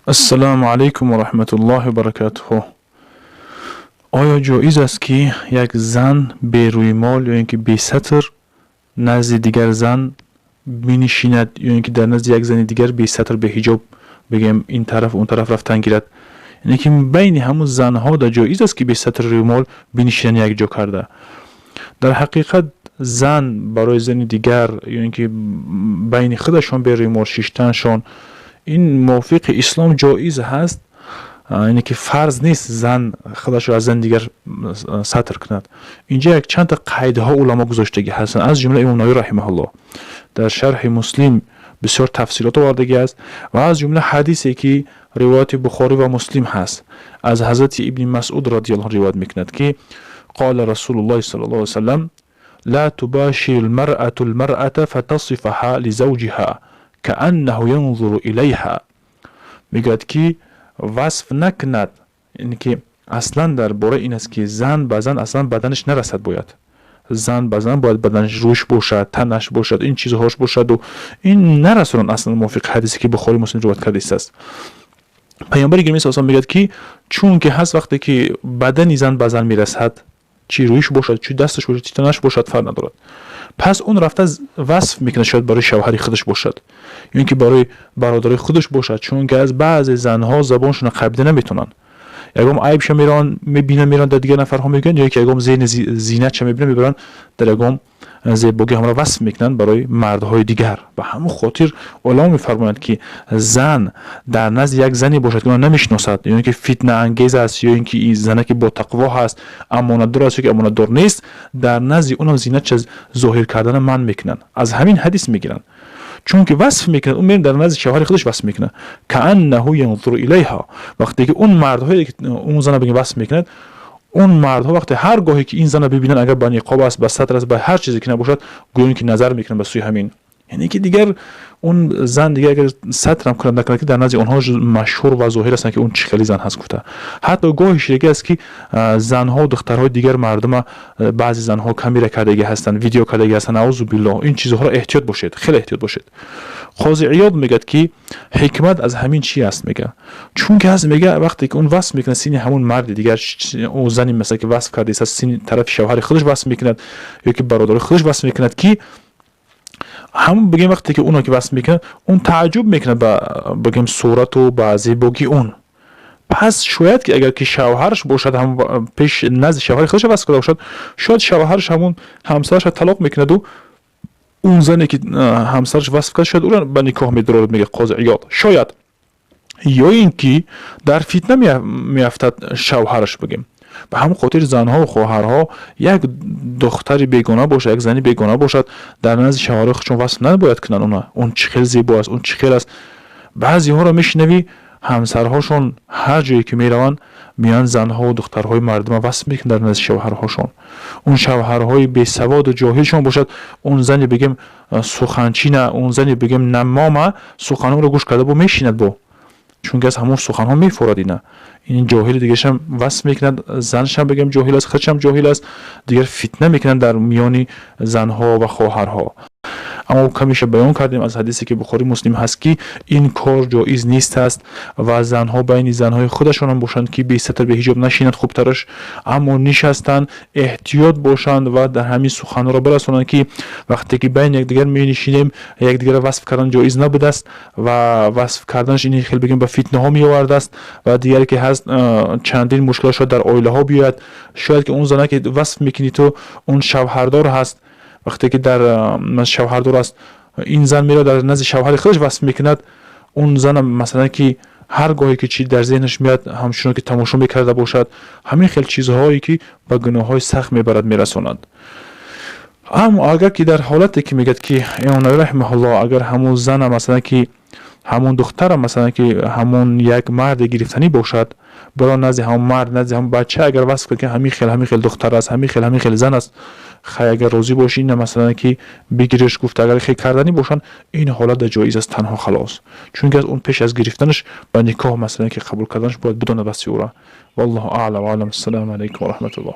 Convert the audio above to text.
Ассалому алайкум ва раҳматуллоҳи ва баракатуҳу. Оё ҷоиз аст, ки як зан берӯймол ё ин ки бесатр назди дигар зан бинишинад, ё ин ки дар назди як зани дигар бесатр, беҳиҷоб, бигӯем, ин тараф, он тараф рафтан гирад? Яъне ки байни ҳамун занҳо дар ҷоиз аст, ки бесатр, рӯймол бинишинанд якҷо карда? Дар ҳақиқат, зан барои зани дигар ё ин ки байни худашон берӯймол шиштаншон, ин мувофиқи ислом ҷоиз ҳаст. Яъне ки фарз нест зан худашро аз зани дигар сатр кунад. Инҷа як чандта қайдҳо уламо гузоштагӣ ҳастанд, аз ҷумла Имом Навоӣ раҳимаҳуллоҳ дар шарҳи Муслим бисёр тафсилот овардагӣ аст ва аз ҷумла ҳадисе, ки ривояти Бухорӣ ва Муслим ҳаст, аз ҳазрати Ибни Масъуд радиаллоҳ ривоят мекунад, ки قال رسول الله صلى الله عليه وسلم: لا تباشر المرأة المرأة فتصفها لزوجها كأنه ينظر إليها. Мегӯяд, ки васф накунад, яъне ки аслан дар бораи ин аст, ки зан ба зан аслан баданаш нарасад. Бояд зан ба зан бояд баданаш рӯш бошад, танаш бошад, ин чизҳош бошаду ин нарасонанд. Аслан мувофиқи ҳадисе, ки Бухори, Муслим ривоят кардааст, паёмбари гиромӣ салам мегӯяд, ки чун ки ҳаст, вақте ки бадани зан ба зан мерасад, чӣ рӯиш бошад, чӣ дасташ бошад, чӣ танаш бошад, фарқ надорад, пас он рафта васф мекунад. Шояд барои шавҳари худаш бошад ё ин ки барои бародарои худаш бошад, чунки аз баъзе занҳо забоншонро қабида наметавонанд. Ягон айбша мераванд, мебинанд, мераванд, дар дигар нафарҳо мегӯянд, ё ки ягон зени зинатша мебинанд, мебаранд, дар ягон зебогӣ ҳамро васф мекунанд барои мардҳои дигар. Ба ҳамон хотир уламо мефармоянд, ки зан дар назди як зане бошад, ки ӯро намешиносад, ё ин ки фитнаангез аст, ё ин ки занаке бо тақво ҳаст, амонатдор аст ё ки амонатдор нест, дар назди унам зинатша зоҳир кардана манъ мекунанд. Аз ҳамин ҳадис мегиранд, чунки васф мекунад, он дар назди шавҳари худаш васф мекунад. كأنه ينظر إليها. Вақте ки он мардҳое ки он зана бигем васф мекунад, он мардҳо вақте ҳар гоҳе ки ин зана бибинанд, агар ба ниқоб аст, ба сатр аст, ба ҳар чизе ки набошад, гӯён ки назар мекунанд ба сӯи ҳамин. Яъне ки дигар он зан дигар агар сатрам кунад, накунад, ки дар назди онҳо машҳур ва зоҳир ҳастанд, ки он чӣ хели зан ҳаст гуфта. Ҳатто гоҳи шидаги аст, ки занҳо духтарҳои дигар мардума баъзе занҳо камера кардагӣ ҳастанд, видео кардагӣ ҳастанд. Наузу биллоҳ, ин чизҳоро эҳтиёт бошед, хеле эҳтиёт бошед. Қози Иёд мегӯяд, ки ҳикмат аз ҳамин чи аст? Мега, чунки ҳаст, мега, вақте ки он васф мекунад сини ҳамун марди дигар, он зани масалан ки васф кардааст, сини тарафи шавҳари худаш васф мекунад ё ки бародари худаш васф мекунад, ки ҳамун бигем, вақте ки уно ки васф мекунад, он тааҷҷуб мекунад ба, бигем, сурату ба зебогии он. Пас шояд ки агар ки шавҳараш бошад, пеш назди шавҳари худаш васф карда бошад, шояд шавҳараш ҳамун ҳамсарашро талоқ мекунаду он зане ки ҳамсараш васф кард, шояд ӯро ба никоҳ медорад, мега Қози Иёд. Шояд ё ин ки дар фитна меафтад шавҳараш, бигем. Ба ҳамон хотир занҳову хоҳарҳо, як духтари бегона бошад, як зани бегона бошад, дар назди шавҳарҳои худшон васф набояд кунанд она, он чӣ хел зебо аст, он чӣ хел аст. Баъзеҳоро мешунавӣ, ҳамсарҳошон ҳар ҷое ки мераванд, меоянд, занҳову духтарҳои мардума васф мекунанд дар назди шавҳарҳошон. Он шавҳарҳои бесаводу ҷоҳилшон бошад, он зани, бигем, суханчина, он зани, бигем, наммома суханҳоро гӯш карда бо мешинад бо, чунки аз ҳамон суханҳо мефорад. Ина ин ҷоҳили дигаршам васф мекунад, заншам, бигем, ҷоҳил аст, худшам ҷоҳил аст, дигар фитна мекунанд дар миёни занҳо ва хоҳарҳо. Аммо камиша баён кардем аз ҳадисе, ки Бухорӣ, Муслим ҳаст, ки ин кор ҷоиз нест аст ва занҳо байни занҳои худашонам бошанд, ки бесатр, беҳиҷоб нашинанд хубтараш, аммо нишастанд, эҳтиёт бошанд ва дар ҳамин суханҳоро барасонанд, ки вақте ки байни якдигар менишинем, якдигарро васф кардан ҷоиз набудааст ва васф карданаш ин хел, бигем, ба фитнаҳо меовардааст ва дигаре ки ҳаст, чандин мушкилот шояд дар оилаҳо биёяд. Шояд ки он зана ки васф мекунӣ ту, он шавҳардор ҳаст. Вақте ки дар шавҳардор аст, ин зан меравад, дар назди шавҳари худаш васф мекунад. Он зана, масалан, ки ҳар гоҳе ки чи дар зеҳнаш меяд, ҳамчунон ки тамошо мекарда бошад, ҳамин хел чизҳое ки ба гуноҳҳои сахт мебарад, мерасонад. Аммо агар ки дар ҳолате ки мегӯяд, ки Имом Навоӣ раҳимаҳуллоҳ, агар ҳамун зана, масалан, ки ҳамун духтара, масалан, ки ҳамун як марде гирифтанӣ бошад, баро назди ҳамон мард, назди ҳамон бача агар васф кунад, ки ҳамин хел, ҳамин хел духтар аст, ҳамин хел, ҳамин хел зан аст, хай, агар розӣ бошӣ, ина, масалан, ки бигириш гуфта, агар хел карданӣ бошанд, ин ҳолат дар ҷоиз аст танҳо, халос. Чунки аз он пеш аз гирифтанаш ба никоҳ, масалан, ки қабул карданаш, бояд бидонад васфи ӯра. Валлоҳу аълам ва аълам. Ассалому алайкум ва раҳматуллоҳ.